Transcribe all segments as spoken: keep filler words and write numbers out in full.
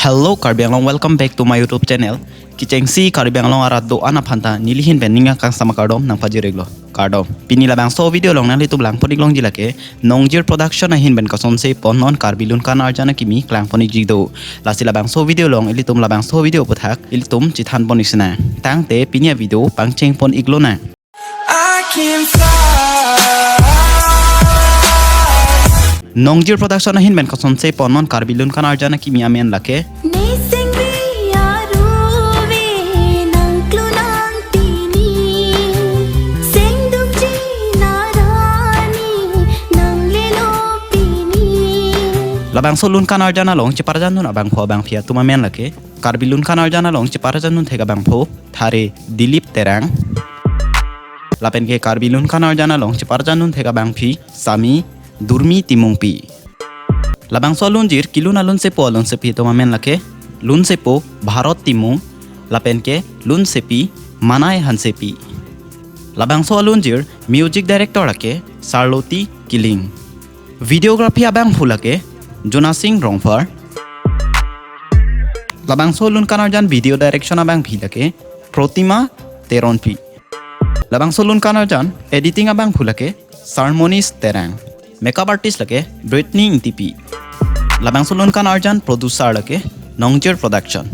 Hello Karbi Anglong, welcome back to my YouTube channel. Kechengsi Karbi Anglong arat do-an aphanta nelihin pen ning akangsam akardom nangpajir-iklo. Kardom. Pini labangso video along nanglitum langpon-iklongji lake Nongjir Production ahin pen kosonsi pon non Karbi lun kan arjan akimi klangpon-ikji do. Lasi labangso video along ilitum labangso video aphuthak ilitum chethanpon-ik sinang. Tangte pini avideo pangchengpon-iklonang. I can fly. Nongjir Production ahin pen kosonsi pon non Karbi lun kan arjan akimi amen lake. Neseng ri aruve nangklonang pini, sengdukji narani nanglelo pini. Labangso lun kan arjan along cheparjandun abangphu abangphi atum amen lake Karbi lun kan arjan along cheparjandun thek abangphu Thare Dilip Terang. Lapen ke Karbi lun kan arjan along cheparjandun thek abangphi Sami Durmi Timungpi. Labangso alunjir kelun alunsepo alunsepi atum amen lake lunsepo Bharat Timung, lapen ke lunsepi Manai Hansepi. Labangso alunjir music director lake Sarloti Killing. Videography abangphu lake Jona Singh Rongphar. Labangso lun kan arjan video direction abangphi lake Protima Teronpi. Labangso lun kan arjan editing abangphu lake Sarmonis Terang. Makeup artist lake Britney Ingtipi. Labangso lun kan arjan producer lake Nongjir Production.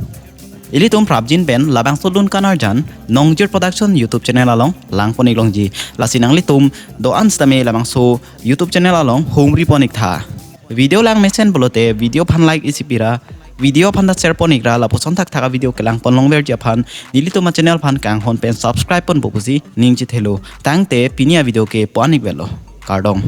Ilitum prapjin pen labangso lun kan arjan Nongjir Production YouTube channel along langpon-iklongji. Lasi nanglitum do-an sitame labangso YouTube channel along humripon-iktha. Video langmesen pulote video aphan like isi pira, video aphan ta share pon-ikra, lapuson thakthak avideo kelangpon longverji aphan nelitum achannel aphan kanghon pen subscribe ponpo pusi ning chethelo. Tangte pini avideo ke pon-ikvelo. Kardom.